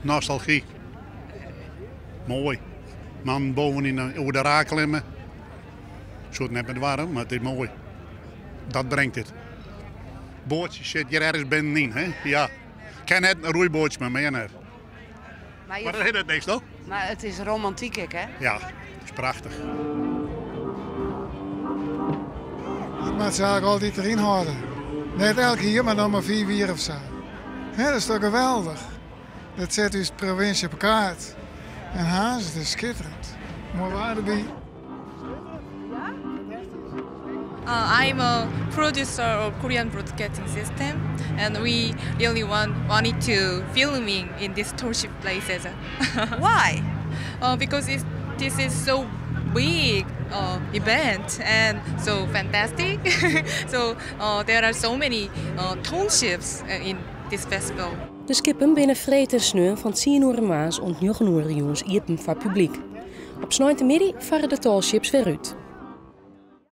Nostalgy. Moai. Mannen bovenyn oer de raak klimme. Soe it net mear doare, mar it is moai. Dat bringt it. Boatsje sit hjir ergens binnenyn, hè? Ja. Ken net in roeiboatsje, mar mear net. Maar, Maar dat is het niks, toch? Maar it is romantyk ek, hè? Ja, it is prachtich. Ik moat se eigenlik altyd deryn hâlde. Net elk jier, mar dan mar 5 jier of sa. Hè, dat is toch geweldich? Dat set ús provinsje op 'e kaart. En Harns, it is skitterjend. Moai waar derby. I'm a producer of Korean Broadcasting System, and we really wanted to filming in this tall ship places. Why? Because this is so big event and so fantastic. So there are so many tall ships in this festival. De skippen binne freed en sneon fan 10 oere moarns oant 9 oere jûns iepen foar publyk. Op sneontemiddei farre de tallships wer út.